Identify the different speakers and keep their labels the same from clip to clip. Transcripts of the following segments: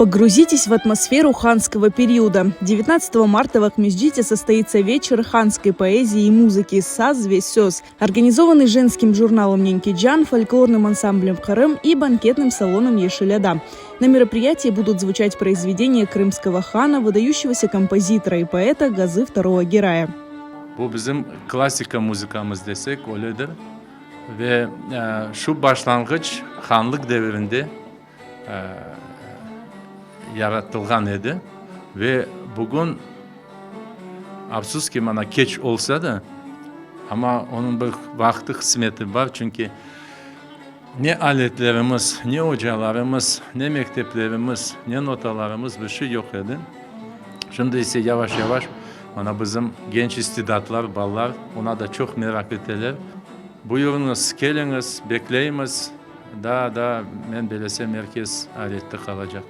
Speaker 1: Погрузитесь в атмосферу ханского периода. 19 марта в Акмесджите состоится вечер ханской поэзии и музыки «Saz ve söz», организованный женским журналом «Nenkecan», фольклорным ансамблем «Qırım» и банкетным салоном «Yeşil ada». На мероприятии будут звучать произведения крымского хана, выдающегося композитора и поэта Газы II Герая.
Speaker 2: Bu bizim klassika muzıkamız desek, öyledir. Ve şu başlanğıç hanlıq devirinde yaratılğan edi. Ve bugün, afsus ki, mana keç olsa da, amma onıñ bir vaqtı, qısmeti bar, çünki ne aletlerimiz, ne ocalarımız, ne mekteplerimiz, ne notalarımız, bir şey yoq edi. Şimdi ise yavaş-yavaş mana bizim genç istidatlar, balalar oña da çoq meraq eteler. Buyurıñız, keliñiz, bekleymiz. Daa da, men bilesem, er kes ayrette qalacaq.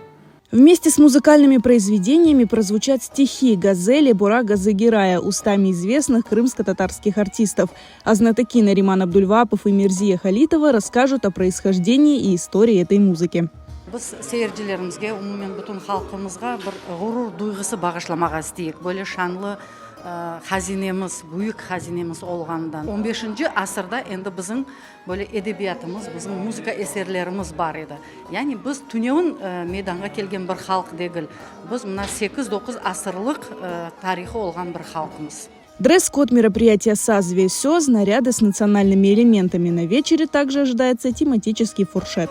Speaker 1: Вместе с музыкальными произведениями прозвучат стихи газели Бора Газы Герая устами известных крымско-татарских артистов. А знатоки Нариман Абдульвапов и Мерзия Халитова расскажут о происхождении и истории этой музыки.
Speaker 3: Biz seyircilerimizge, umumen bütün halqımızğa bir ğurur duyğusı bağışlamağa isteyik, böyle şanlı hazinemiz, büyük hazinemiz olğanından. On beşinci asırda endi bizim böyle edebiyatımız, bizim muzıka eserlerimiz bar edi. Yani biz tünevin meydanğa kelgen bir halq degil, biz mına sekiz-doquz asırlıq tarihı olğan bir halqmız.
Speaker 1: Дресс-код мероприятия «Saz ve söz» – наряды с национальными элементами. На вечере также ожидается тематический фуршет.